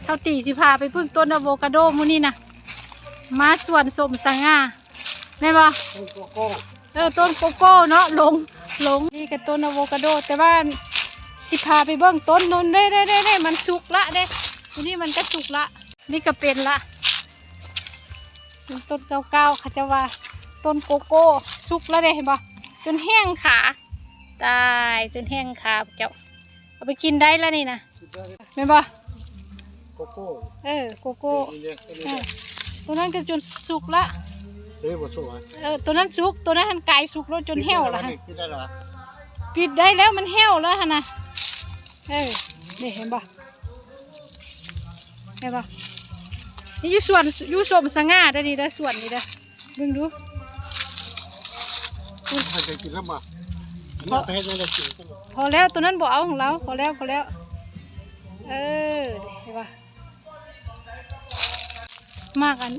ເຮົາຕີຊິພາໄປເບິ່ງຕົ້ນອາໂວກາໂດມື້ນີ້ນະ ມາສວນສົມສະຫງ່າ ແມ່ນບໍ່? ຕົ້ນໂກໂກ້ ເອີ ຕົ້ນໂກໂກ້ເນາະ ຫຼົງ ຫຼົງ ນີ້ກໍຕົ້ນອາໂວກາໂດ ແຕ່ວ່າຊິພາໄປເບິ່ງຕົ້ນໂນ້ນເດ້ ເດ້ ເດ້ ເດ້ ມັນສຸກລະເດ້ ໂຕນີ້ມັນກໍສຸກລະ ນີ້ກໍເປັນລະ ເປັນຕົ້ນເກົ່າໆ ເຂົາເຈົ້າວ່າຕົ້ນໂກໂກ້ ສຸກລະເດ້ ເຫັນບໍ່? ຈົນແຫ້ງຂາ ຕາຍ ຈົນແຫ້ງຂາພວກເຈົ້າ ເອົາໄປກິນໄດ້ລະນີ້ນະ ແມ່ນບໍ່? ໂກໂກ້ ເອີ ໂກໂກ້ ເອີ ໂຕນັ້ນກໍຈົນສຸກລະ ເອີ ບໍ່ສຸກຫວາ? ເອີ ໂຕນັ້ນສຸກ ໂຕນັ້ນຫັ້ນກາຍສຸກແລ້ວ ຈົນແຫ້ວລະ ປິດໄດ້ແລ້ວ ມັນແຫ້ວແລ້ວຫັ້ນນະ ເອີ ນີ້ເຫັນບໍ່? ເຫັນບໍ່? ນີ້ຢູ່ສວນ ຢູ່ສົມສະຫງ່າເດີ້ ນີ້ເດີ້ ສວນນີ້ເດີ້ ເບິ່ງດູ ເພິ່ນໃຫ້ໄປກິນແລ້ວບໍ່? ອັນນີ້ໄປເຮັດແນວໃດກິນ? ພໍແລ້ວ ໂຕນັ້ນບໍ່ເອົາຂອງລາວ ພໍແລ້ວ ພໍແລ້ວ ເອີ ເຫັນບໍ່? ໝາກອັນ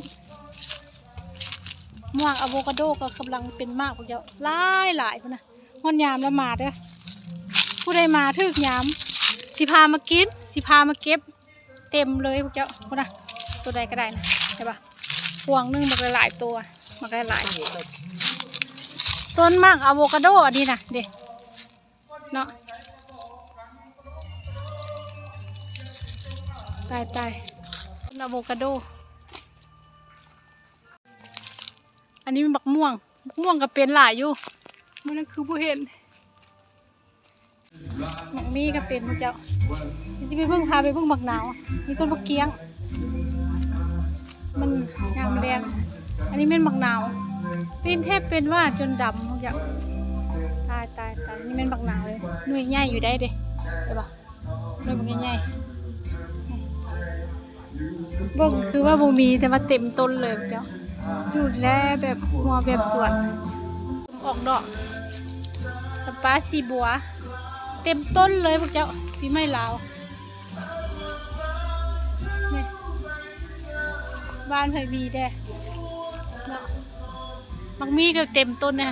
ໝາກອາໂວກາໂດກໍກຳລັງເປັນໝາກພວກເຈົ້າ ຫຼາຍໆ ພຸ້ນນະ ຮອດຍາມລະມາເດີ້ ຜູ້ໃດມາຖືກຍາມ ຊິພາມາກິນ ຊິພາມາເກັບ ເຕັມເລີຍພວກເຈົ້າ ພຸ້ນນະ ໂຕໃດກໍໄດ້ນະ ເຫັນບໍ່? ພວງໜຶ່ງບັກຫຼາຍໆ ໂຕ ບັກຫຼາຍໆ ຕົ້ນໝາກອາໂວກາໂດອັນນີ້ນະ ເດ້ ເນາະ ຕາຍໆ ອາໂວກາໂດ ອັນນີ້ມັນບັກມ່ວງ ບັກມ່ວງກໍເປັນຫຼາຍຢູ່ ມື້ນັ້ນຄືບໍ່ເຫັນ ໝາກມີກໍເປັນເຈົ້າ ຊິໄປເບິ່ງ ພາໄປເບິ່ງໝາກນາວ ມີຕົ້ນບັກກ້ຽງ ມັນຍາມແລ້ງ ອັນນີ້ແມ່ນໝາກນາວ ເປັນແທບເປັນຫວ່າຈົນດຳເຈົ້າ ຕາຍໆໆ ນີ້ແມ່ນໝາກນາວເລີຍ ໜ່ວຍໃຫຍ່ຢູ່ໄດ໋ເດ້ ເຫັນບໍ່? ໜ່ວຍບັກໃຫຍ່ໆ ເບິ່ງຄືວ່າບໍ່ມີ ແຕ່ວ່າເຕັມຕົ້ນເລີຍເຈົ້າ ຢູ່ແລແບບຮົ້ວແບບສວນ ອອກດອກ ຈຳປາສີບົວ ເຕັມຕົ້ນເລີຍພວກເຈົ້າ ປີໃໝ່ລາວ ນີ້ ບ້ານໃຜມີແດ່ເນາະ ໝາກມີກໍເຕັມຕົ້ນນະ